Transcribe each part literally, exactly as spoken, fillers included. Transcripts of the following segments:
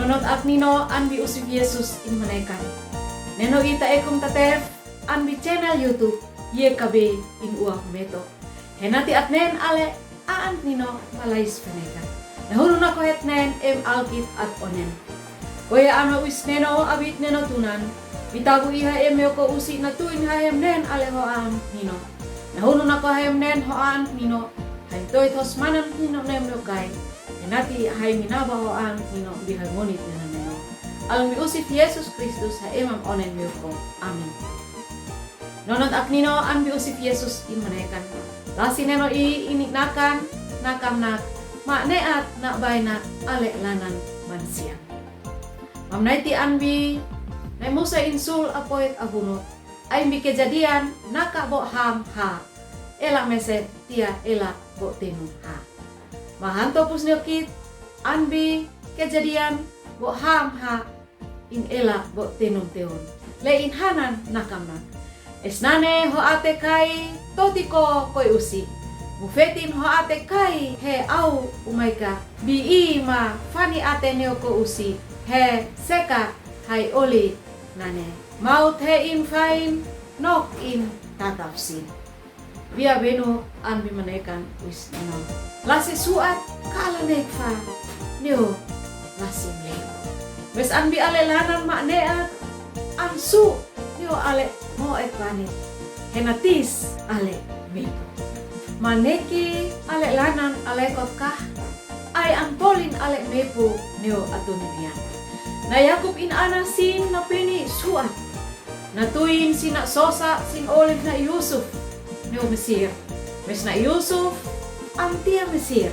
Nonot ak nino an bi Usip Yesus in manekan. Neno i ta ekum ta tef an bi channel YouTube Ye Kabe in Ua Meto. Henati atnen ale a an nino malais fenekan. Na hunu na ko hetnen em alkit at onen. Ko ye ano uis neno abit neno tunan. Bitabu iha em meo ko usi na tuin ha hem nen ale ho an nino. Na hunu na ko ha hem nen ho an nino. Hai toi tos manan nino nem meo kai. Henati hai minaba ho an nino bi hai monit neno neno. Almi Usip Yesus Kristus ha emam onen meo ko. Amin. Nonot ak nino an bi Usip Yesus in manekan. Lasi neno i ini nakan, nakan nak, ma neat na baina ale lanan mansian. Mam naiti an bi, nai Musa in sul apoet abunut. Ai bi Kejadian, naka bo ham ha. Ela mese tia ela bo tenum ha. Ma hanto pus neo kit, an bi Kejadian, bo ham ha. In ela bo tenum teun. Le in hanan nakam nak. Esnane ho ate kai toti ko koi usi. Mufetin ho ate kai he au umaika. Bi i ma fani ate neo ko usi. He seka hai oli nane. Maut he in fain nok in tatafsin. Bia benu an bi manekan uis neno. Lasi suat ka ala nek fa neo lasi mle. Mes an bi ale lanan ma neat an su neo ale mo ek bani. Henatis ale mepu. Ma neki ale lanan ale kot kah. Ai an polin ale mepu neo atuni bian. Na Yakub in ana sin na pini suat. Na tuin si na sosa sin olif na Yusuf neo Misir. Mes na Yusuf an tia Misir.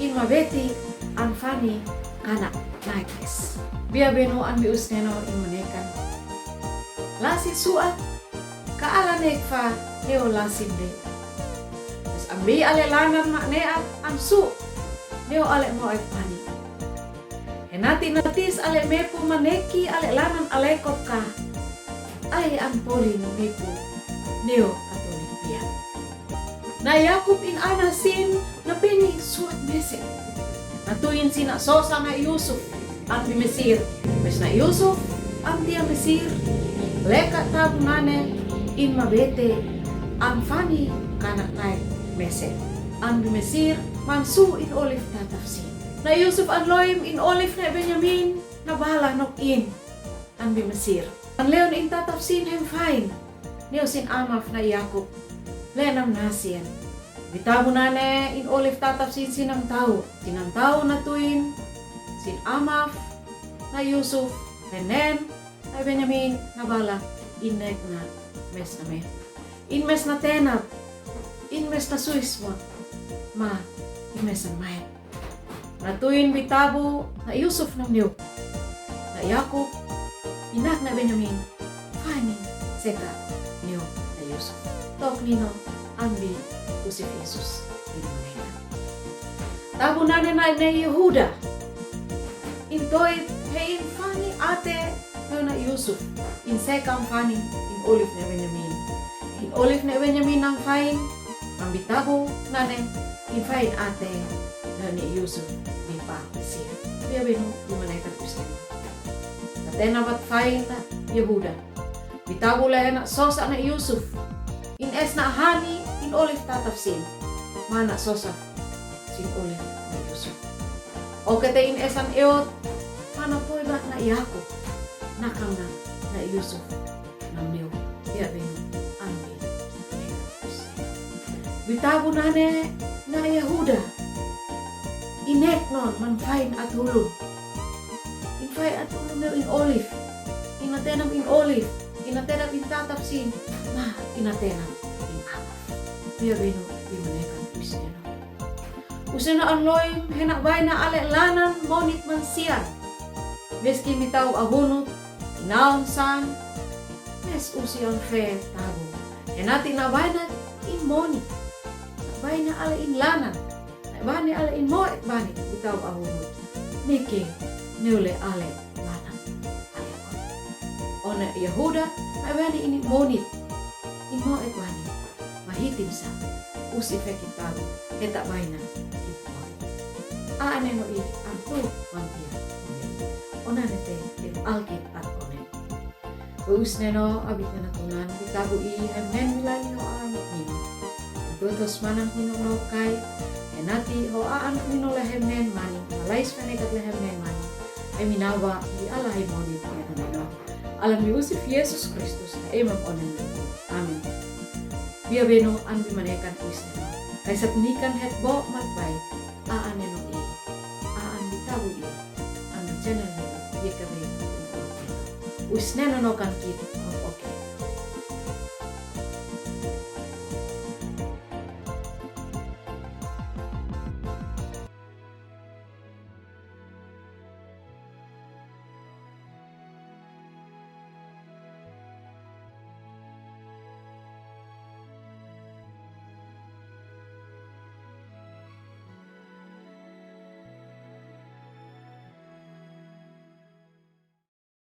In mabeti an fani kana naikes. Bia benu an bi uis neno in manekan. Lasi suat ka ala nek fa neo lasi mle. Mes an bi ale lanan ma neat an su neo ale mo ek bani. Henati natis ale mepu ma neki ale lanan ale kot kah. Ai an polin mepu neo atuni bian. Na Yakub in ana sin na pini suat mese. Na tuin si na sosa na Yusuf an bi Misir. Mes na Yusuf an tia Misir. Leka tabu nane in mabete an fani kana tai mese. An bi Misir man su in olif tatafsin. Na Yusuf an loim in olif ne Benyamin na bala nok in an bi Misir. An leon in tatafsin hem fain neo sin amaf na Yakub le nam nasien. Bitabu nane in olif tatafsin sin nam tau. Sin nam tau na tuin sin amaf na Yusuf le nen na Benyamin na bala in nek na mes na me. In mes na tenap, in mes na suisma, ma in mes na maet. Na tuin bitabu na Yusuf nam neo. Na Yakub, inak na Benyamin, fani seka neo na Yusuf. Tok nino an bi Usip Yesus in manekan. Tabu nane na ne Yehuda. In toi he in fani ate neo na Yusuf. In seka fani in olif ne Benyamin. In olif ne Benyamin nam fain. Am bitabu nane in fain ate neo ne Yusuf bi pa Misir. Bia benu bi manekan uis neno. Tatena bat fain na Yehuda. Bitabu le he na sosa na Yusuf. In es na hani in olif tatafsin. Ma na sosa sin olif na Yusuf. Oke te in es an eot. Ma na poi ba na Yakub. Nakam na na Yusuf. Nam neo. Bia benu an bi. Bitabu nane na Yehuda. In nek non man fain atulun. In fain atulun neo in olif. In na tenap in olif. In na tenap in tatafsin. Ma in na tenap in amaf. Bia benu bi manekan uis neno. Uis neno an loim he na baina ale lanan monit mansian. Meski mi tau abunut, inaon san, mes usi an fe tabu. Henati na baina in monit. Na baina ale in lanan. Na baina ale in mo ek bani mi tau abunut. Neke neo le ale lanan. Ona Yehuda na baina in monit. In mo ek bani. Mahitin sa, usi fe kitabu, heta baina, kitabu. A neno i, antu, wantia. onanete, e alkit at onen. Ko usneno abit nena tunan, bi tabu i hemnen milai ni ho anut nino. Ko tos manan hino no kai, e nati ho anut nino le hemnen mani, malais fenekat le hemnen mani. Ai minaba i ala hai modi ko neno. Alam bi usif Yesus Kristus, e mam onen. Amen. Bia beno an bi manekan usneno. Kaisat nikan het bo malpai, a aneno i, a an bi tabu i, an bi channel ni, ye kare. Usneno no kan kit,